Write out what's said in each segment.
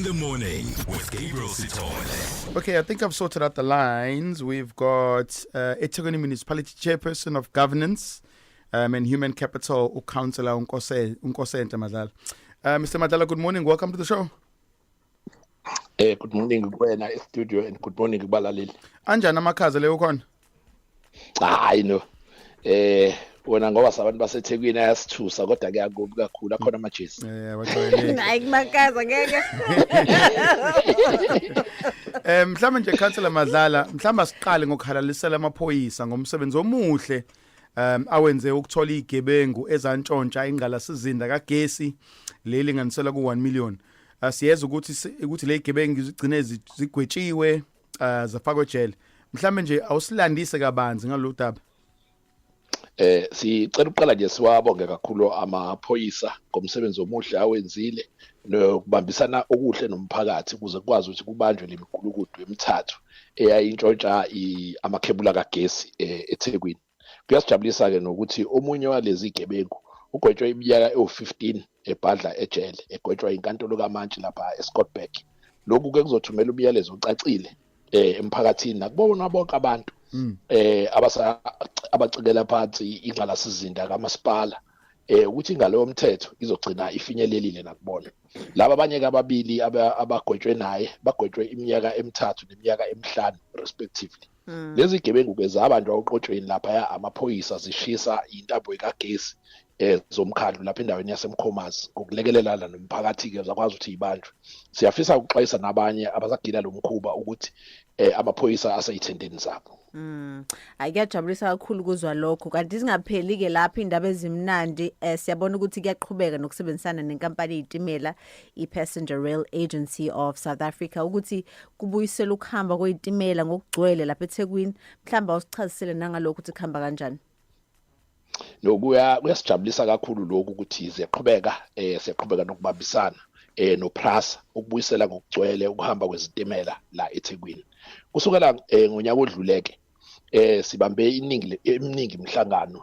In the morning with Gabriel Sithole. Okay, I think I've sorted out the lines. We've got eThekwini Municipality Chairperson of Governance and Human Capital, uCouncillor uNkosenhle Madlala. Mr. Madlala, good morning. Welcome to the show. Good morning kuwena e-studio and good morning kubalaleli. Anjani amakhaza leyo khona? Hayi no. Wena ngoba sabantu baseThekwini ayasithusa, kodwa kuyakubi kakhulu, akhona amajezi. Wajwayeleke. Hayi, kumakaza ngeke. Mhlawumbe nje, Councillor Madlala, mhlawumbe siqale ngokuhalalisela amaphoyisa ngomsebenzi omuhle awenze ukuthola igebengu ezantshontsha ingqalasizinda kagesi lelinganisela ku 1 million. Siyeza ukuthi le igebengu zigcine zigwetshiwe, zafakwa ejele. Mhlawumbe nje awusilandise kabanzi ngalolu daba. Sicela ukuqala nje siwabonge kakhulu amaphoyisa ngomsebenzi omuhle awenzile nokubambisana okuhle nomphakathi ukuze kukwazi ukuthi kubanjwe lemigulukudu emithathu eyayintshontsha amakhebula kagesi eThekwini. Kuyasijabulisa ke nokuthi omunye walezi gebengu ugwetshwe iminyaka ewu-15 ebhadla ejele, egwetshwa inkantolo kamantshi lapha eScottburgh. Lokhu ke kuzothumela umyalezo ocacile emphakathini nakubona bonke abantu abasa abacikela phansi ingqalasizinda kamasipala ukuthi ingalo yomthetho izogcina ifinyelelile nakubona. Laba abanye ke ababili abagwetshwe naye bagwetshwe iminyaka 3 neminyaka 5 respectively. Lezi gebengu ke zabanjwa oqotshweni lapha amaphoyisa zishisa intambo kagesi zomkhandlu lapha endaweni yaseMkhomazi. Ngokulekelelana nomphakathi ke zakwazi ukuthi ibanjwe. Siyafisa ukuxwayisa nabanye abasagila lo mkhuba ukuthi amaphoyisa aseyithendeni zabo. Hayi, kuyajabulisa kakhulu kuzwa lokho. Kanti singapheli ke lapho indaba ezimnandi, siyabona ukuthi kuyaqhubeka nokusebenzisana nenkampani yezitimela iPassenger Rail Agency of South Africa ukuthi kubuyisela ukuhamba kwezitimela ngokugcwele lapha eThekwini. Mhlawumbe awusichazisele nangalokho ukuthi kuhamba kanjani. Nokuya kuyasijabulisa kakhulu lokhu ukuthi siyaqhubeka siyaqhubeka nokubambisana noPrasa ukubuyisela ngokugcwele ukuhamba kwezitimela la eThekwini. Kusukela ngonyaka odluleke sibambe iningi eminingi imihlangano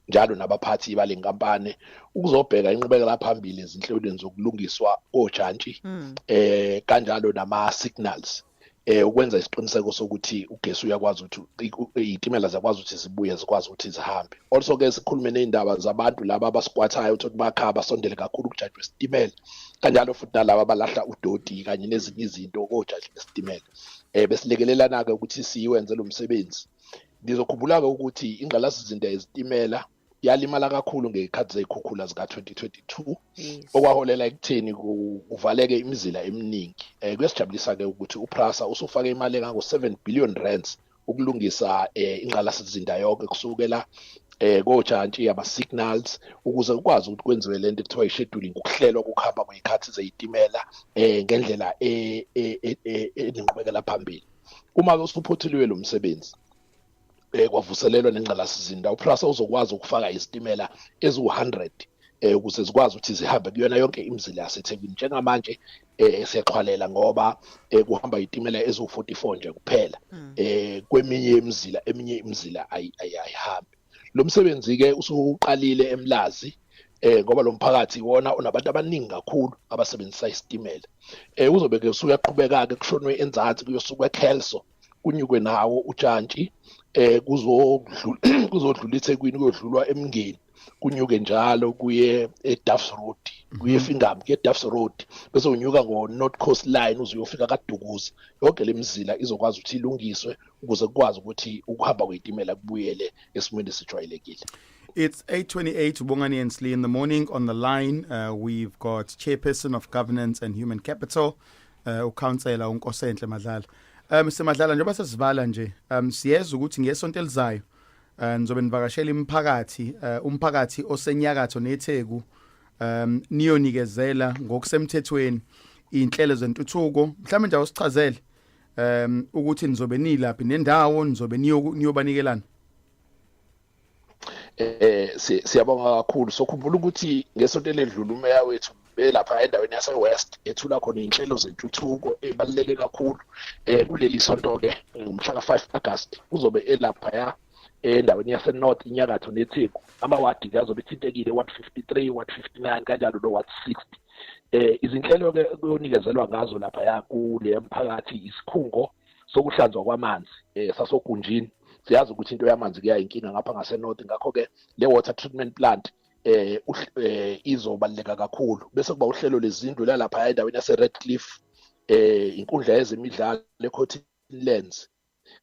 njalo nabaphathi bale nkampani ukuzobheka inqubekela phambili ezinhlelweni zokulungiswa kojantshi kanjalo nama signals ukwenza isiqiniseko sokuthi ugesi uyakwazi ukuthi izitimela ziyakwazi ukuthi zibuye zikwazi ukuthi zihambe. Also ke sikhulume nezindaba zabantu laba abasquathayo, ukuthi bakha basondele kakhulu kujantshi wesitimela, kanjalo futhi nalaba abalahla udoti kanye nezinye izinto kojantshi besitimela. Besilekelelana ke ukuthi siwenze lo msebenzi. Ngizokhumbula ke ukuthi ingqalasizinda yezitimela yalimala kakhulu ngezikhathi zezikhukhula zika 2022, okwaholela ekutheni kuvaleke imizila eminingi. Kuyasijabulisa ke ukuthi uPrasa usufake imali engango 7 billion rands ukulungisa ingqalasizinda yonke kusukela kojantshi, ama signals, ukuze ukwazi ukuthi kwenziwe lento ekuthiwa i-scheduling, ukuhlelwa kokuhamba kwezikhathi zezitimela ngendlela enenqubekela phambili. Uma ke usuphothuliwe lo msebenzi, kwavuselelwa nengqalasizinda, uPrasa uzokwazi ukufaka izitimela eziwu-100 ukuze zikwazi ukuthi zihambe kuyona yonke imizila yaseThekwini. Njengamanje siyaxhwalela ngoba kuhamba izitimela eziwu-44 nje kuphela kweminye imizila, eminye imizila ayihambi. Lo msebenzi ke usuqalile eMlazi ngoba lo mphakathi wona unabantu abaningi kakhulu abasebenzisa isitimela. Uzobe ke usuyaqhubeka ke kushonwe enzansi, kuyosuka eKelso, kunyukwe nawo ujantshi, kuzodlula iThekwini, kuyodlulwa eMngeni, kunyuke njalo kuye eDuffs Road, kuye eFingham, kuye eDuffs Road, bese unyuka ngo North Coast Line uze uyofika kaDukuza. Yonke lemizila izokwazi ukuthi ilungiswe ukuze kukwazi ukuthi ukuhamba kwezitimela kubuyele esimweni esijwayelekile. It's 8:28, Bongani and Slee in the morning. On the line, we've got Chairperson of Governance and Human Capital, uCouncillor uNkosenhle Madlala. Mr Madlala, njengoba sesivala nje, siyezwa ukuthi ngesonto elizayo nizobe nivakashela imiphakathi, umphakathi osenyakatho neTheku, niyonikezela ngokusemthethweni inhlelo zentuthuko. Mhlawumbe nje awusichazele ukuthi nizobe nilaphi nendawo, nizobe niyobanikelana. Siyabonga kakhulu. Sokhumbula ukuthi ngesonto eledlule umeya wethu belapha endaweni yase West ethula khona inhlelo zentuthuko ebaluleke kakhulu. Kuleli sonto ke ngomhla ka5 August uzobe elapha ya endaweni yase North, inyakatho neTheku. Amawadi ke azobe ethintekile, ward 53, ward 59, kanjalo no ward 60. Izinhlelo ke kuyonikezelwa ngazo lapha ya kule mphakathi, isikhungo sokuhlanzwa kwamanzi sasogunjini. Siyazi ukuthi into yamanzi kuyayinkinga ngapha ngase north, ngakho ke le water treatment plant izobaluleka kakhulu. Bese kuba uhlelo lezindlu lalapha endaweni yase Redcliffe, inkundla yezemidlalo eCotton Lands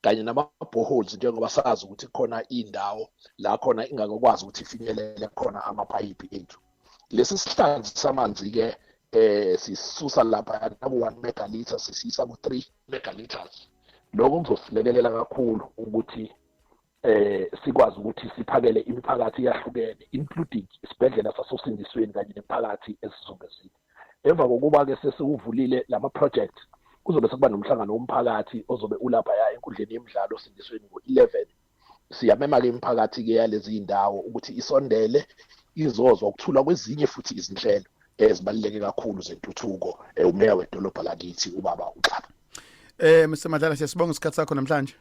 kanye nama-boreholes, njengoba sazi ukuthi khona indawo la khona ingakakwazi ukuthi ifinyelele khona amapayipi ethu. Lesi sihlanzi samanzi-ke sisusa lapha naku-1 megaliter sisisa ku-3 megaliters. Lokho kuzosilekelela kakhulu ukuthi sikwazi ukuthi siphakele imiphakathi eyahlukene, including isibhedlela sasosindisweni kanye nemiphakathi esizungezile. Emva kokuba-ke sesiwuvulile lama project, kuzobe sekuba nomhlangano womphakathi ozobe ulapha ya enkundleni yemidlalo osindisweni ngo-11. Siyamema-ke imiphakathi-ke yalezi iy'ndawo ukuthi isondele izozwa ukuthulwa kwezinye futhi izinhlelo ezibaluleke kakhulu zentuthuko umeya wedolobha lakithi, ubaba uXaba. Mr Madlala, siyasibonga isikhathi sakho namhlanje.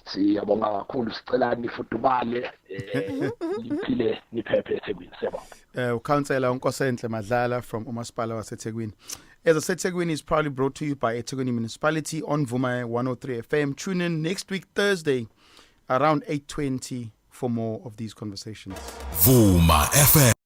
Siyabonga kakhulu. Sicela nifudumale, niphile, niphephe eThekwini. Siyabonga. Ucouncillor uNkosenhle Madlala from umasipala waseThekwini. EzaseThekwini is proudly brought to you by eThekwini Municipality on Vuma 103 FM. Tune in next week Thursday around 8:20 for more of these conversations. Vuma FM.